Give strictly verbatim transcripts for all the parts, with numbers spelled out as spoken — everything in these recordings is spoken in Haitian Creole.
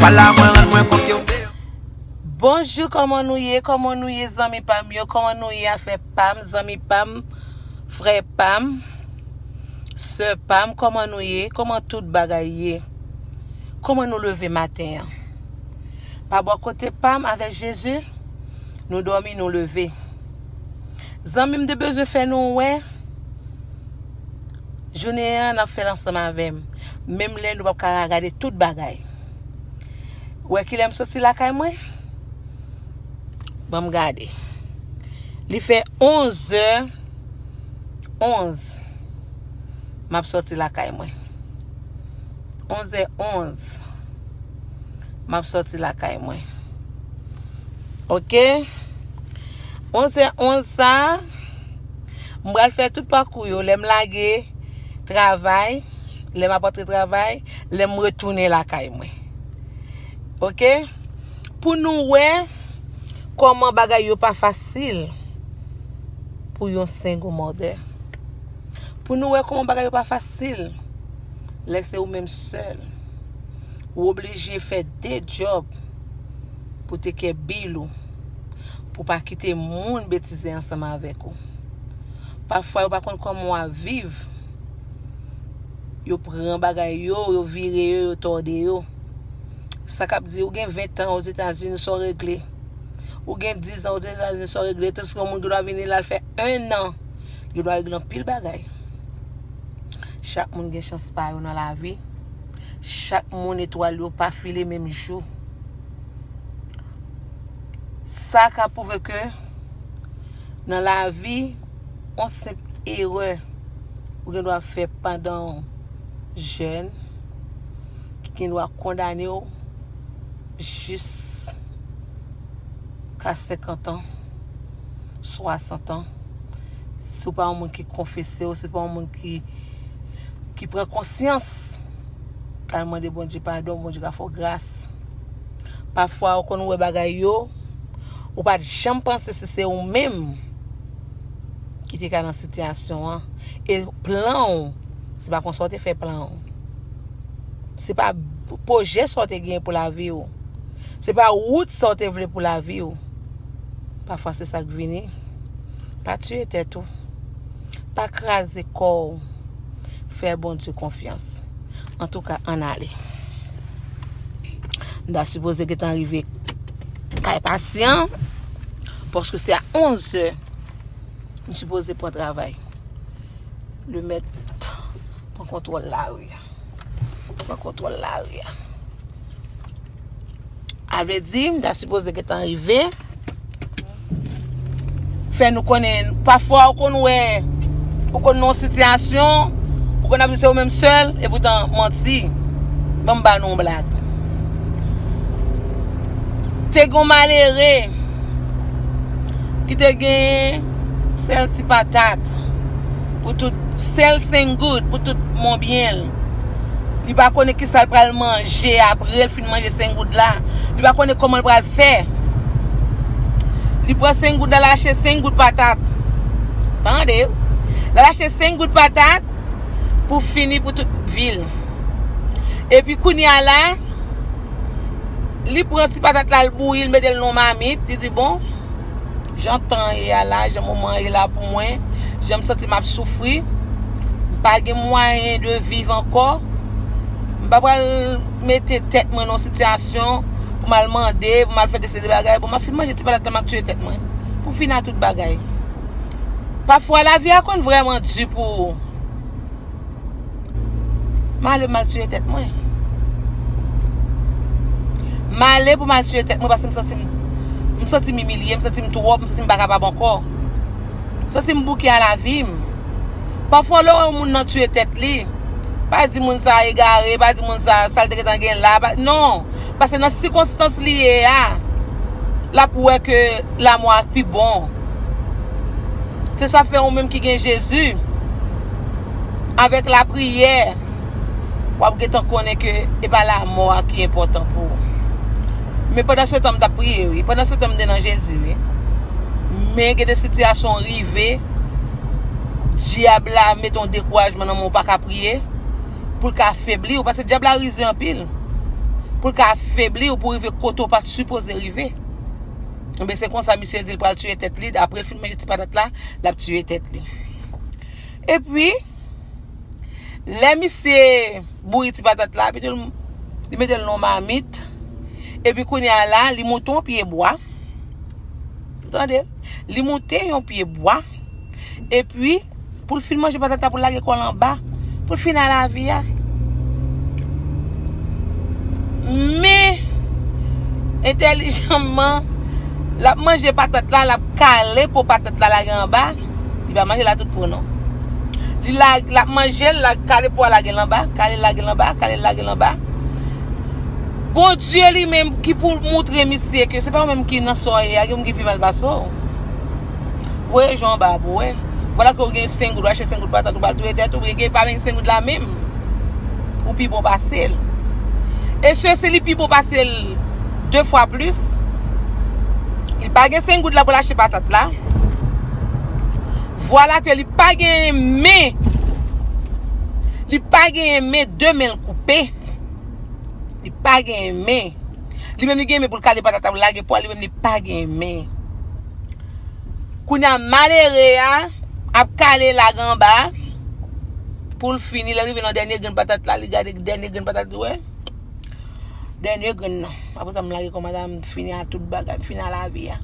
La mwen rann mwen kont ke w se. Bonjou, kòman nou ye? Kòman nou ye, zanmi pa m yo? Kòman nou ye, afè pa m, zanmi pa m, frè pa m, sè pa m? Kòman nou ye? Kòman tout bagay ye? Kòman nou leve maten an? Pa bò kote pa m, avèk Jezi, nou dòmi, nou leve. Zanmi m, m te bezwen fè nou wè. Jounen an, n ap fè l ansanm avè m. Menm lè nou p ap ka gade tout bagay. Wè kilè m soti lakay mwen? Ban m gade. Li fè onz è onz. M ap soti lakay mwen. Onz è onz. M ap soti lakay mwen. Oke? Onz è onz sa, m pral fè tout pakou yo. Lè m lage travay, lè m ap antre travay, lè m retounen lakay mwen. Oke? Pou nou wè kòman bagay yo pa fasil pou yon single mother. Pou nou wè kòman bagay yo pa fasil lè se ou menm sèl. Ou oblije fè de djòb pou te kè bil ou, pou pa kite moun betize ansanm avèk ou. Pafwa, yo pa konn kòman w ap viv. Yo pran bagay yo, yo vire yo, yo tòde yo. Sa k ap di, ou gen ven tan Ozetazini, sa w regle? Ou gen diz an Ozetazini, sa w regle? Tandiske yon moun gen dwa vini la, l fè en an, li dwa regle anpil bagay. Chak moun gen chans pa yo nan lavi. Chak moun etwal yo pa file menm jou. Sa ka pwouve ke nan lavi, yon senp erè ou gen dwa fè pandan w jèn, ki gen dwa kondane w jiska senkant an, swasant an. Si w pa yon moun ki konfese w, si w pa yon moun ki, ki pran konsyans, k al mande Bondye padon, Bondye ka fè w gras. Pafwa, ou konn wè bagay yo, ou pa t janm panse si se ou menm ki te ka nan sitiyasyon an. E plan w, se pa konsa w te fè plan w. Se pa pwojè sa w te genyen pou lavi w. Se pa wout sa w te vle pou lavi w. Pafwa, se sa k vini. Pa tiye tèt ou. Pa kraze kò w. Fè Bondye konfyans. Antouka, ann ale. M ta sipoze gentan rive kay pasyan, paske se a onz è. M sipoze pran travay. Lemèt pran kontwòl lari a. Pran kontwòl lari a. A vle di, m ta sipoze gentan rive. Fè nou konnen, pafwa ou konn wè, ou konn nan yon sitiyasyon, ou konn ap di se ou menm sèl, e poutan manti. Ban m ba nou yon blag. Te gen yon malere ki te gen sèl ti patat pou tout, sèl senk goud pou tout mon byen l. Li pa konnen kisa l pral manje apre l fin manje senk goud la. Li pa konnen kòman l pral fè. Li pran senk goud la, l achte senk goud patat. Tande, l al achte senk goud patat pou fini pou tout vi l. Epi kounye a la, li pran ti patat la, l bouyi, l mete l nan yon mamit, li di, bon, jan tan an ye a la, jan moman an ye la pou mwen, jan m santi m ap soufri, m pa gen mwayen de viv ankò, m pa pral mete tèt mwen nan yon sitiyasyon pou m al mande, pou m al fè de seri de bagay. Bon, m ap fin manje ti patat la, m ap tiye tèt mwen. Pou m fin a tout bagay. Pafwa, lavi a konn vrèman di pou ou. M ale m al tiye tèt mwen. M ale pou m al tiye tèt mwen paske m santi m, m santi m imilye, m santi m twòp, m santi m pa kapab ankò. M santi m bouke a lavi m. Pafwa, lè w wè yon moun nan tiye tèt li, pa di moun sa a egare, pa di moun sa a, sa l te gentan gen la, pa, non. Paske nan sikonstans li ye a, l ap wè ke lamò a pi bon. Se sa fè ou menm ki gen Jezi, avèk lapriyè, w ap gentan konnen ke e pa lamò a ki enpòtan pou ou. Men pandan se tan m t ap priye, wi. Pandan se tan m te nan Jezi, wi. Men gen de sitiyasyon rive, dyab la mete yon dekourajman nan men w, ou pa ka priye, pou l ka afebli w, paske dyab la rize anpil. pou l ka afebli w, pou w rive kote w pa t sipoze rive. Ebyen, se konsa misye di l pral tiye tèt li, apre l fin manje ti patat la, l ap tiye tèt li. Epi, lè misye bouri ti patat la, epi tou, li mete l nan yon mamit, epi kounye a la, li monte yon pye bwa. Ou tande? Li monte yon pye bwa. Epi, pou l fin manje patat la, pou l lage kò l anba, pou l fin a lavi a. Men, entèlijanman, l ap manje patat la, l ap kale po patat la lage anba. Li pa manje la tout po, non. Li la, l ap manje l, l ap kale po a lage l anba, kale l lage l anba, kale l lage l anba. Bondye li menm ki pou moutre misye ke se pa ou menm ki nan sa w ye a, gen moun ki pi mal pase w. Voye je w anba pou wè. Vwala ke w gen senk goud, w achte senk goud patat, ou pral touye tèt ou, gen pa menm senk goud la menm. Ou pi bon pase l. E se, se li pi bon pase l de fwa plis. Li pa gen senk goud la pou l achte patat la. Vwala ke li pa gen men. Li pa gen men, de men l koupe. Li pa gen men. Li menm li gen men pou l kale patat la, pou l lage po a, li menm li pa gen men. Kounye a, malere a ap kale lage anba pou l fini. Lè l rive nan dènye grenn patat la, li gade dènye grenn patat, li wè. Dènye grenn nan. Apre sa, m lage kò m, m fini a tout bagay, m fini a lavi a.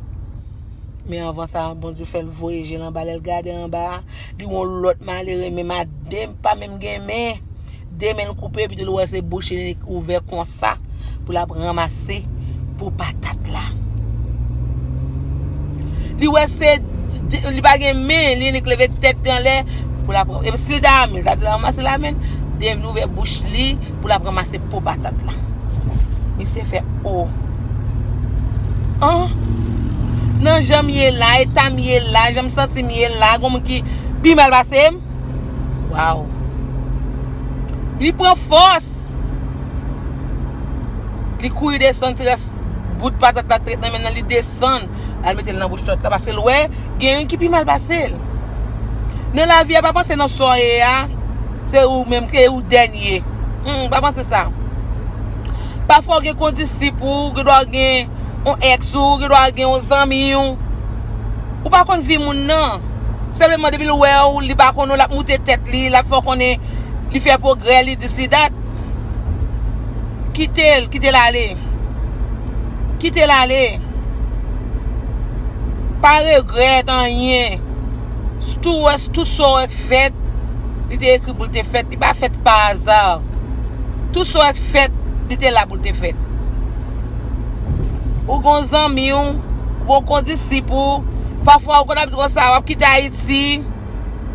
Men anvan sa, Bondye fè l voye je l anba. Lè l gade anba a, li wè yon lòt malere, men madanm pa menm gen men. De men l koupe, epi tou l wè se bouch li ouvè konsa pou l ap ranmase po patat la. Li wè se, li pa gen men, li nik leve tèt li anlè pou l ap, epi si l ta men, l ta di l ranmase l a men, de men l ouvè bouch li pou l ap ranmase po patat la. Misye fè o. An? Nan jan m ye la, eta m ye la, jan m santi m ye la, gon moun ki pi mal pase m? Waw. Li pran fòs. Li kouri desann ti rès bout patat la t ret nan men l, li desann. Al mete l nan bouch lòt la, paske l wè gen youn ki pi mal pase l. Nan lavi a, pa panse nan sa w ye a, se ou menm ke ou dènye. Mm, pa panse sa. Pafwa w gen kondisip ou, ou gen dwa gen yon èks ou, ou gen dwa gen yon zanmi w. Ou pa konn vi moun nan. Senpleman, depi l wè w, li pa konn ou, l ap moute tèt li, l ap fè w konnen li fè pwogrè, li disi dat. Kite l, kite l ale. Kite l ale. Pa regrèt anyen. Tou wè, tou sa w wè k fèt, li te ekri pou l te fèt, li pa fèt pa aza. Tou sa w wè k fèt, li te la pou l te fèt. Ou gon zanmi w, ou gon kondisip ou, pafwa ou konn ap di konsa, w ap kite Ayiti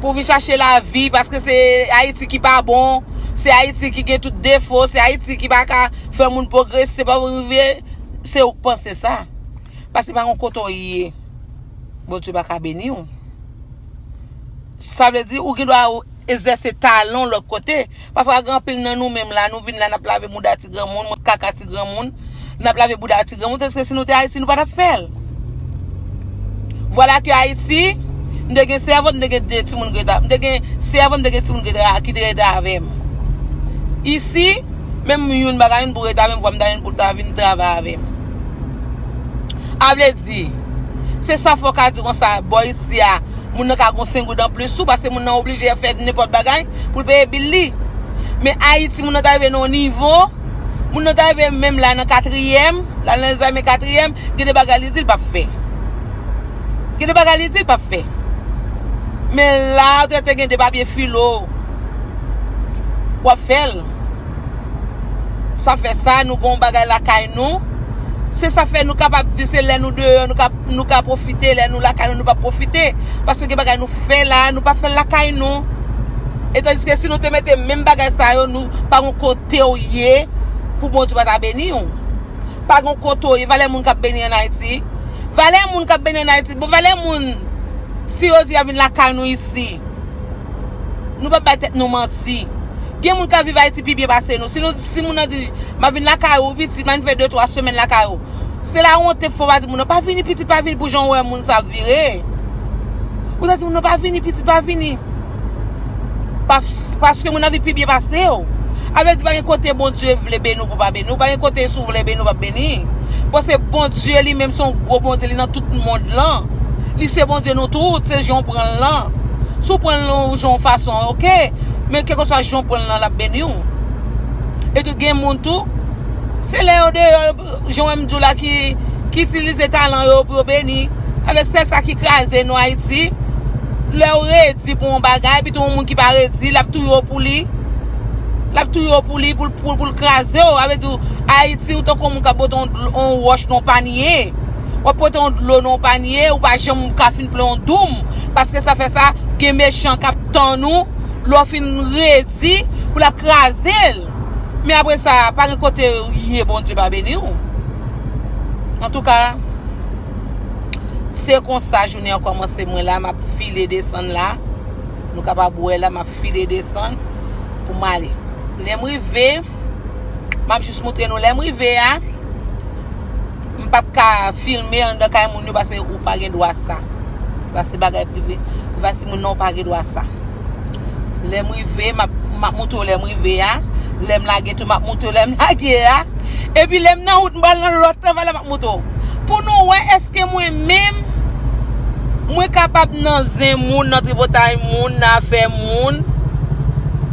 pou w vin chache lavi, paske se Ayiti ki pa bon, se Ayiti ki gen tout defo, se Ayiti ki pa ka fè moun pwogrese, pa pou rive, se ou k panse sa. Paske pa gon kote w ye, Bondye pa ka beni w. Sa vle di, ou gen dwa egzèse talan w lòt kote. Pafwa, gen anpil nan nou menm la, nou vin la, n ap lave mouda ti granmoun, kaka ti granmoun, n ap lave bouda ti granmoun, tandis ke si nou te Ayiti, nou pa t ap fè l. Vwala ke Ayiti, m te gen sèvant, m te gen de timoun Greta, m te gen sèvant, m te gen timoun Greta ki te rete avè m. Isi, menm youn pa ka vin pou rete avè m, fò m ta jwenn pou l ta vin travay avè m. A vle di, se sa fò w ka di konsa, bò isi a, moun nan ka gon senk goud anplis tou, paske moun nan oblije fè nenpòt bagay pou l peye bil li. Men Ayiti, moun nan ta rive nan yon nivo, moun nan ta rive menm la nan katriyèm, la nan egzamen katriyèm, gen de bagay li di l p ap fè. Gen de bagay li di l p ap fè. Men la, ou te, te gen de papye filo, w ap fè l. Sa fè sa, nou gon bagay lakay nou. Se sa fè nou kapab di se lè nou deyò, nou ka, nou ka pwofite, lè nou lakay nou, nou pa pwofite. Paske gen bagay nou fè la, nou pa fè l lakay nou. E tandiske si nou te mete menm bagay sa yo, nou pa gon kote w ye pou Bondye pa ta beni w. Pa gon kote w ye, valè moun k ap beni ann Ayiti. Valè moun k ap beni ann Ayiti. Bon, valè moun, si yo di y ap vin lakay nou isi, nou p ap bay tèt nou manti. Gen moun k ap viv Ayiti pi byen pase nou. Si nou, si moun nan di, "M ap vin lakay ou, pitit, m a vin fè de, twa semèn lakay ou." Se lawonte fò w pa di moun nan, "Pa vini, pitit, pa vini," pou jan w wè moun sa ap vire. Ou ta di moun nan, "Pa vini, pitit, pa vini." Pa, paske moun nan viv pi byen pase w. A vle di, pa gen kote Bondye vle beni w pou pa beni w, pa gen kote si w vle beni w p ap beni. Paske Bondye li menm se yon gwo Bondye, li nan tout mond lan. Li se Bondye nou tout, se jan w pran l lan. Si w pran l yon jan yon fason, oke. Men kèlkeswa jan w pran l lan, l ap beni w. E tou gen moun tou, se lè yo deyò, yo, jan w wè m di w la, ki, ki itilize talan yo pou yo beni. Avèk sèl sa ki kraze nou Ayiti, lè w redi pou yon bagay, epi tou yon moun ki pa redi, l ap touye w pou li. L ap touye w pou li, pou, pou, pou l kraze w. Sa vle di, Ayiti, ou tankou yon moun k ap pote yon, yon wòch nan yon panye. W ap pote yon dlo nan yon panye, ou pa janm ka fin plen yon doum. Paske sa fè sa, gen mechan k ap tann ou, lè w fin redi, pou l ap kraze l. Men apre sa, pa gen kote w ye, Bondye pa beni w. Antouka, se konsa jounen an kòmanse, mwen la, m ap file desann la. Nou kapab wè la, m ap file desann pou m ale. Lè m rive, m ap jis moutre nou. Lè m rive a, m p ap ka filme anndan kay moun yo, paske ou pa gen dwa sa. Sa se bagay prive. Privasi moun nan, ou pa gen dwa sa. Lè m rive, m ap, m ap moutre w lè m rive a. Lè m lage tou, m ap moutre w lè m lage a. Epi lè m nan wout, m pral nan lòt travay la, m ap moutre w. Pou nou wè èske mwen menm, mwen kapab nan zen moun, nan tripotay moun, nan afè moun.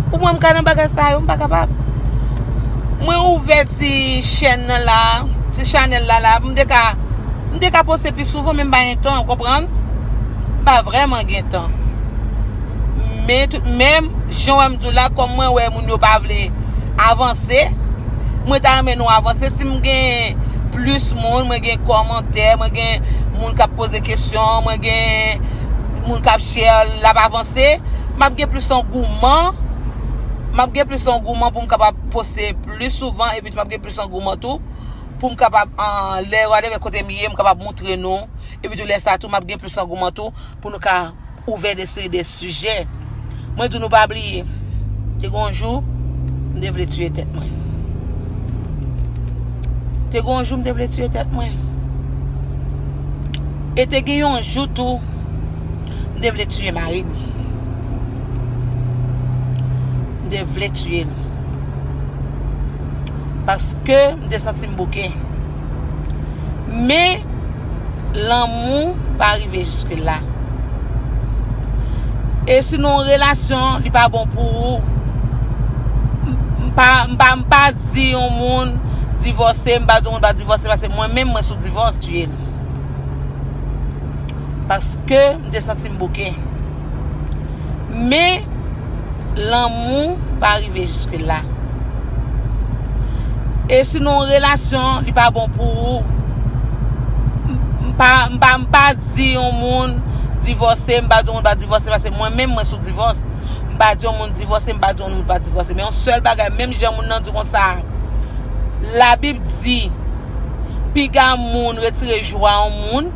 Pou mwen, m ka nan bagay sa yo, m pa kapab. Mwen ouvè ti chèn nan la, ti chanèl la la, pou m te ka, m te ka poste pi souvan, men m pa gen tan, w konprann? M pa vrèman gen tan. Men tout, menm jan w wè m di w la, kòm mwen wè moun yo pa vle avanse, mwen ta renmen nou avanse. Si m gen plis moun, mwen gen kòmantè, mwen gen moun k ap poze kesyon, mwen gen moun k ap share, l ap avanse, m ap gen plis angouman, m ap gen plis angouman pou m kapab poste plis souvan, epi tou m ap gen plis angouman tou pou m kapab, an, lè whatever kote m ye, m kapab moutre nou, epi tou lè sa tou, m ap gen plis angouman tou pou nou ka ouvè de seri de sijè. Mwen di nou pa bliye, te gen yon jou, m te vle tiye tèt mwen. Te gen yon jou, m te vle tiye tèt mwen. E te gen yon jou tou, m te vle tiye mari m. M te vle tiye l. Paske m te santi m bouke. Men, lanmou pa rive jiske la. E si nan yon relasyon, li pa bon pou ou, m pa, m pa, m pa di yon moun divòse, m pa di yon moun pa divòse, paske mwen menm, mwen sou divòs, tiye l. Paske m te santi m bouke. Men, lanmou pa rive jiske la. E si nan yon relasyon, li pa bon pou ou, m pa, m pa, m pa di yon moun divòse, m pa di yon moun pa divòse, paske mwen menm, mwen sou divòs. M pa di yon moun divòse, m pa di yon moun pa divòse. Men yon sèl bagay, menm jan moun nan di konsa, Labib di, piga moun retire jwa yon moun.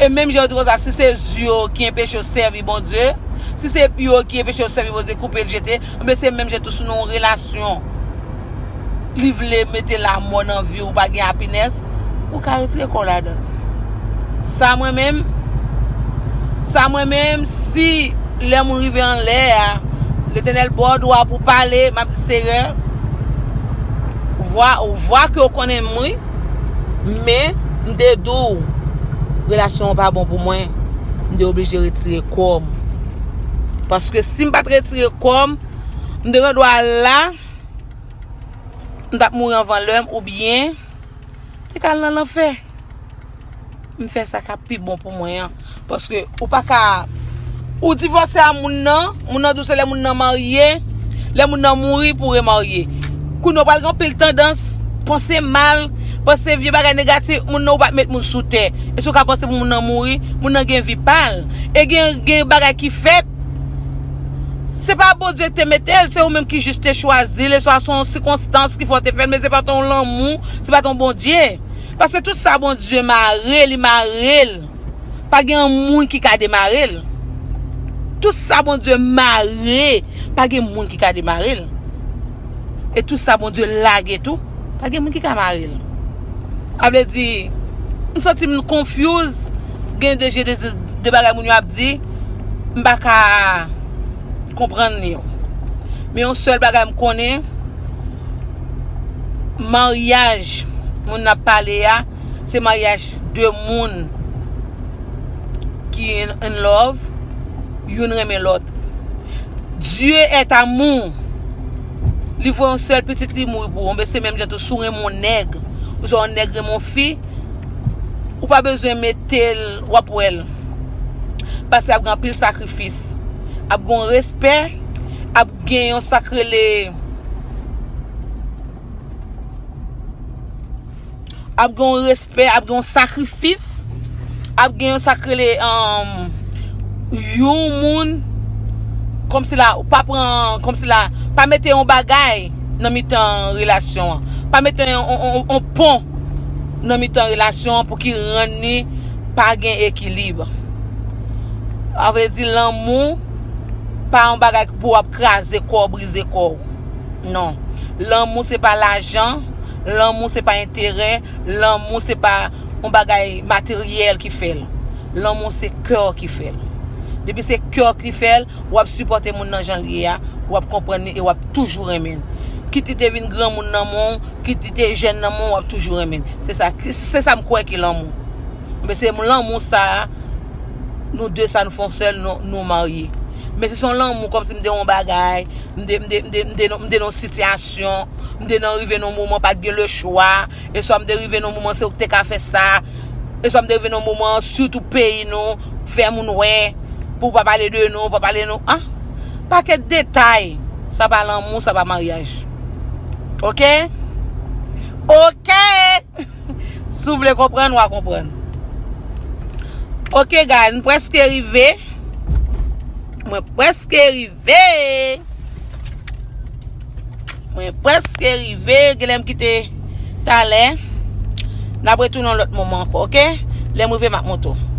E menm jan yo di konsa, si se zye w ki enpeche w sèvi Bondye, si se pye w ki enpeche w sèvi Bondye, koupe l, jete, enben se menm jan tou si w nan yon relasyon, li vle mete lamò nan vi w, ou pa gen happiness, ou ka retire kò w ladan l. Sa mwen menm, sa mwen menm, si lè moun rive anlè a, Letènèl ba w dwa pou pale, m ap di, Seyè, vwa, vwa ke w konnen m, wi, men m te di w, relasyon an pa bon pou mwen, m te oblije retire kò m. Paske si m pa t retire kò m, m te gen dwa la, m t ap mouri anvan lè m, oubyen te ka al nan lanfè. M fè sa k ap pi bon pou mwen an. Paske ou pa ka, ou divòse a moun nan, moun nan di w se lè moun nan marye, lè moun nan mouri pou w remarye. Kounye a w pral gen anpil tandans, panse mal, panse vye bagay negatif, moun nan ou pa t met moun sou tè. E si w ka panse pou moun nan mouri, moun nan gen vi pa l. E gen, gen bagay ki fèt, se pa Bondye ki te mete l, se ou menm ki jis te chwazi l, e swa se yon sikonstans ki fè w te fè l, men se pa t yon lanmou, se pa t yon Bondye. Paske tout sa Bondye mare, li mare l. Pa gen yon moun ki ka demare l. Tout sa Bondye mare, pa gen moun ki ka demare l. E tout sa Bondye lage tou, pa gen moun ki ka mare l. A vle di, m santi m confuse, gen de je de, de bagay moun yo ap di, m pa ka konprann yo. Men yon sèl bagay m konnen, Maryaj moun n ap pale a, se maryaj de moun ki in, in love, youn renmen lòt. Dieu est amour. Li voye yon sèl pitit li mouri pou ou. Enben se menm jan tou, si w renmen yon nèg, ou se yon nèg renmen yon fi, ou pa bezwen mete l, w ap wè l. Paske ap gen anpil sakrifis. Ap gen yon respè, ap gen yon sa k rele ap gen yon respè, ap gen yon sakrifis, ap gen yon sa k rele, um, yon moun, kòmsi la, ou pa pran, kòmsi la, pa mete yon bagay nan mitan relasyon an. Pa mete yon, yon, yon, yon pon nan mitan relasyon an pou ki rann li pa gen ekilib. Sa vle di lanmou pa yon bagay pou w ap kraze kò w, brize kò w. Non. Lanmou se pa lajan, lanmou se pa enterè, lanmou se pa yon bagay materyèl ki fè l. Lanmou se kè w ki fè l. Depi se kè w ki fè l, w ap sipòte moun nan jan l ye a, w ap konprann li e w ap toujou renmen l. Kit li te vin granmoun nan men w, kit li te jèn nan men w, w ap toujou renmen l. Se sa, se sa m kwè ki lanmou. Men se lanmou sa a, nou de sa nou fè yon sèl, nou, nou marye. Men si se yon lanmou kòmsi m te yon bagay, m te, m te, m te, m te, nan- m te nan yon sitiyasyon, m te nan rive nan yon moman pa t gen lechwa, e swa m te rive nan yon moman se ou k te ka fè sa, e swa m te rive nan yon moman sitou peyi nou, fè moun wè, pou pa pale de nou, pa pale nou, ah, pakèt detay, sa pa lanmou, sa pa maryaj. Oke? Oke! Si w vle konprann, w a konprann. Oke, guys, m prèske rive. Mwen prèske rive. Mwen prèske rive. Genlè m kite talè. N ap retounen yon lòt moman ankò, oke? Lè m rive, m ap montre w.